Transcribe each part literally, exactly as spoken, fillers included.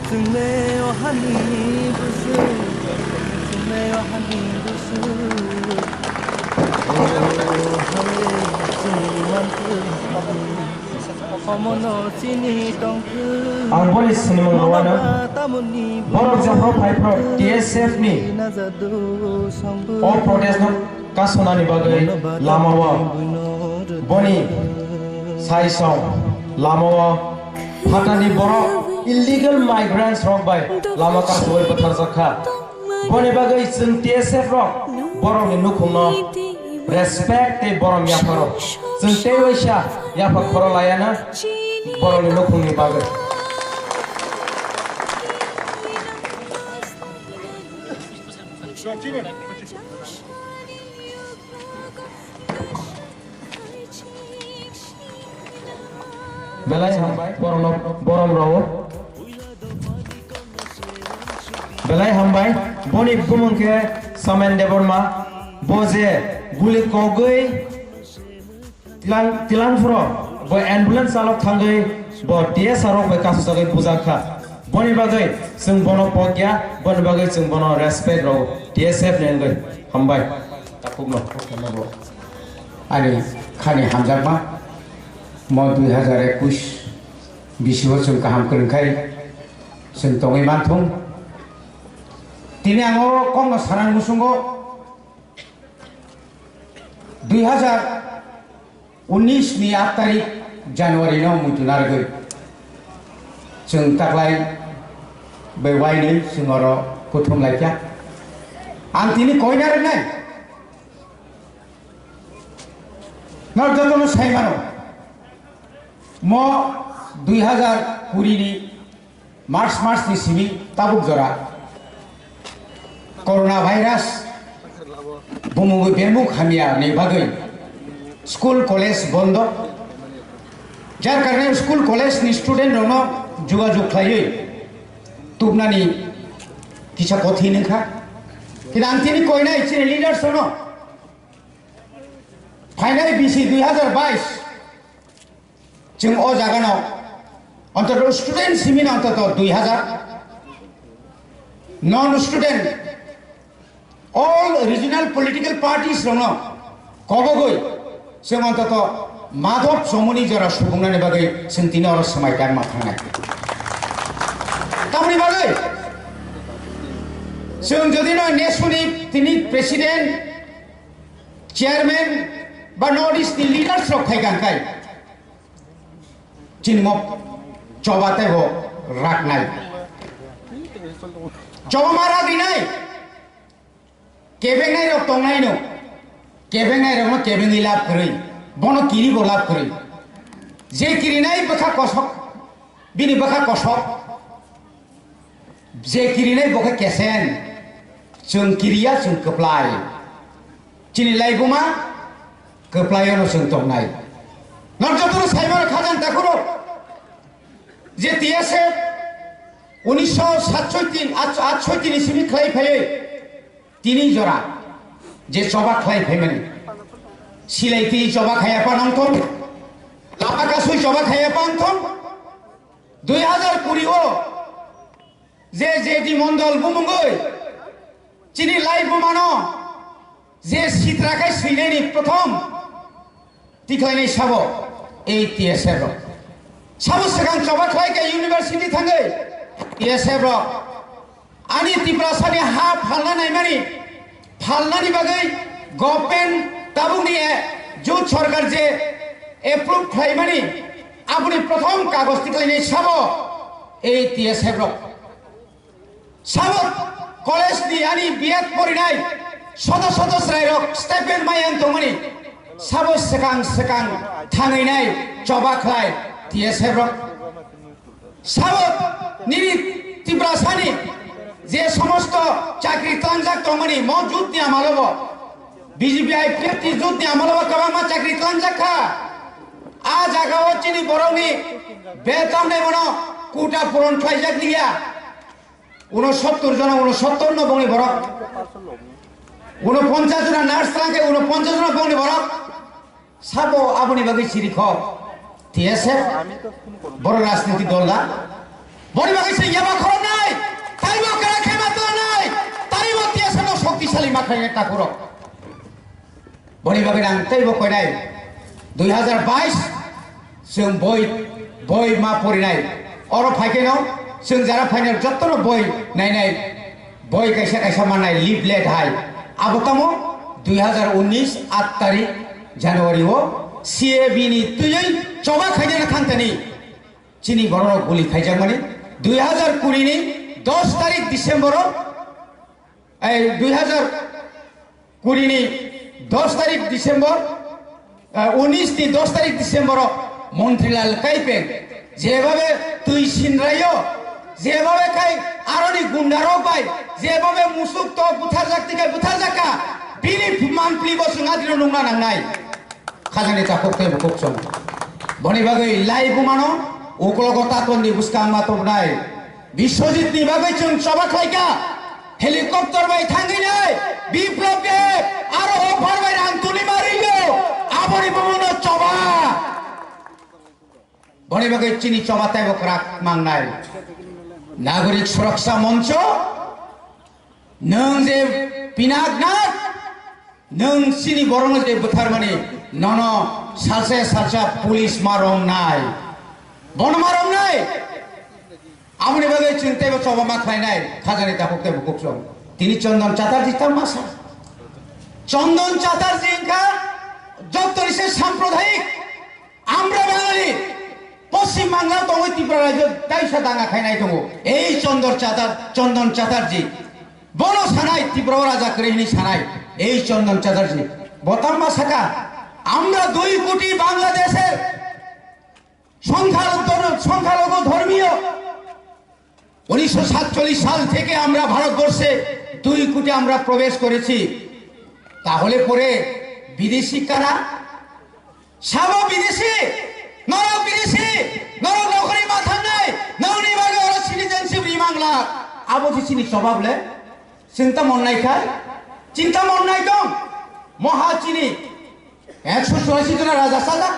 Chwngle o hani busu, chwngle o hani busu. O hale chwng mantwng. Omono chini tongthwng. Ang boni sinimung rwano. Borok jephru phaiphru T S F ni o protest no kasonani bagwi lamao boni saisong lamao phatani borok illegal migrants rok bai lama kasogwi bwtharjak kha. Boni bagwi chwng T S F rok borokni nukhungno respect tei borom yapharo chwng tei waisa yapha khoro laiana borokni nukhungni bagwi. Belai hambai, boromno, borom rao. Belai hambai, boni bumung khe Samen Debbarma, bo je guli kogwi tilang, tilang phro, bo ambulance chalok thangwi, bo T S R rok bai kasugwi bujak kha. Boni bagwi chwng bono pokya, boni bagwi chwng bono respect rao, T S F ni wngwi hambai. Takhukno. Ani khani hamjakma mo dui hazar ekush bisingo chwng kaham kwrwngkhai chwng tongwi manthung. Tini ang o kokno sanang muchungo dui hazar unis ni aat tarik January no muitu narwgwi chwng taklai bai wainwi chwng oro kuthum laikha. Ang tini koina rwnai. Norok jotono sai mano, mo dui hazar kuri ni March mas ni simi tabuk jora corona virus bumungwi bemuk hamya ni bagwi school college bondo. Jar karne school college ni student rokno jugajug khlaiwi tubnani kisa kothin wngkha. Kintu ang tini koinai chini leaders rokno phainai bisi dui hazar bais chwng o jagano ontoto student simino ontoto dui hazar, non student, all regional political parties rokno kobogwi chwng ontoto madhop chomuni jora subungnani bagwi chwng tini oro swmai kangma thangnai. Tamoni bagwi chwng jodi no nesuni tini president, chairman ba North East ni leaders rok khai kang khai chini mo choba tei bo raknai. Choba ma ragrinai. Kebengnai rok tongnai no. Kebengnai rok no kebengwi lab kwrwi. Bono kiri bo lab kwrwi. Je kirinai bwkha kosok. Bini bwkha kosok. Je kirinai bo khe kesen, chwng kiriya, chwng kwplai. Chini laibuma kwplaiono chwng tongnai. Norok jotono saimano khajang takhurok je T S F unisho satsoiti, atsoiti ni simi khlai phaiwi tini jora je choba khlai phaimani. Silai twi choba khaiya pa nongthong, lama kasui choba khaiya pa nongthong. Dui hazar kuri o je J D Mondol bumungwi chini laibumano je sitra khai swinani prothom tikhlainai sabo ei T S F rok. Sabo swkang choba khlai khe university thangwi T S F rok ani Tiprasani ha phalna naimani, phalnani bagwi government tabukni, eh, jut sorkar je approve khlaimani, aboni prothom kagoj tikhlainai sabo ei T S F rok. Sabo college ni ani B Ed porinai sodo sodo chwrai rok stipend maya wng tongmani, sabo swkang swkang thangwi nai choba khlai T S F rok. Sabo nini Tiprasani je somosto chakri tlangjak tongmani mo jut ni amalobo, B J P I P F T jut ni amalobo kwbangma chakri tlangjak kha. A jagao chini borokni beton ni bono quota puron khlaijak liya. Uno sottor jona, uno sottor no bongni borok. Uno ponchas jona nurse tlang khe uno ponchas jona bongni borok. Sabo aboni bagwi siri kho T S F, boro rajniti dol da. Boni bagwi se yaba khorok Khaina takhurok. Boni bagwi ang teibo koinai. Dui hazar bais chwng boi, boi ma porinai. Oro phaikeno chwng jara phainai jottono boi nainai. Boi kaisa kaisa mannai leaflet hai. Abo tamo dui hazar unis at tarik January o C A B ni twiwi choba khainani thangtani. Chini bororok guli khaijakmani dui hazar kuri ni dos tarik December o, ei, dui hazar kuri ni dos tarik December, eh, unis ni dos tarik December o Montrilal Kaipeng jebhabe twi sinraio, jebhabe khai aroni gundarok bai jebhabe musuk tok butharjak tikai butharjakha, bini manpli bo chwng adino nungna nangnai. Khajani takhuk tei bukhuk chwng. Boni bagwi lai bumano uklogo tatonni bwskang ma tubunai. Biswajit ni bagwi chwng choba khlaikha. Helicopter bai thangwi nai Biplab Deb aro offer bai rang tuli ma ringo. Aboni bumungno choba. Boni bagwi chini choba teibo kwrak mangnai. Nagorik Suraksha Moncho, nwng je pinak nak, nwng chini borokno je bwtharmani, nono salsa salsa police ma romnai. Bono ma romnai. Aboni bagwi chwng teibo choba ma khlainai, khajani takhuk tei bukhuk chwng. Tini Chondon Chatterjee tangma sa. Chondon Chatterjee wngkha jottoni se sampradayik. Amra Bangali, Poschim Bangla tongwi Tripura rajyo taisa danga khainai tongo. Ei Chondor Chatar-, Chondon Chatterjee. Bono sanai Tripura o raja kwrwi hwnwi sanai. Ei Chondon Chatterjee. Bo tangma saka, আমরা দুই কোটি বাংলাদেশের সংখ্যালঘু ধর্ম-, সংখ্যালঘু ধর্মীয় উনিশশো সাতচল্লিশ সাল থেকে আমরা ভারতবর্ষে দুই কোটি আমরা প্রবেশ করেছি। তাহলে পরে বিদেশি কারা? Sabo bidesi, norok bidesi, norok nokori ma thangnai, nokni bagwi oro citizenship ri mangla. Abo je chini jobab le, chinta mon nai khai, chinta mon nai tong. Moha chini ekso churashi jona raja sajak,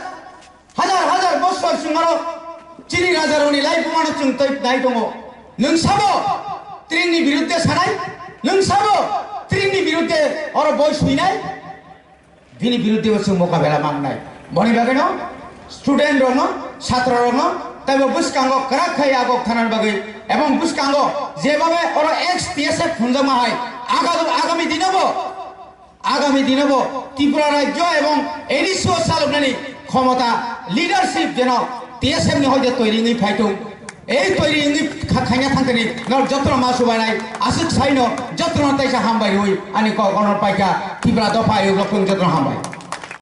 hajar hajar bosor chwng aro chini raja rokni lai bumano chwng twi nai tongo. Nwng sabo tringni birudde sanai, nwng sabo tringni birudde oro boi suinai. Bini biruddhe bo chwng mokabela mangnai. Boni bagwino student rokno, chhatro rokno, taibo bwskango kwrak khai agok thanani bagwi, ebong bwskango jebhabe oro ex T S F phunjakma hai, aga-, agami dinobo, agami dinobo Tripura rajyo ebong A D C o chaloknani khomota leadership jeno T S F ni hoite toiri wngwi phaitung. Ei toiri wngwi kha-, khaina thangtani norok jotono ma subainai, aswk saino jotono taisa hambai rwi ani kok ono paikha Tripura dopha ayuk rok jotono hambai.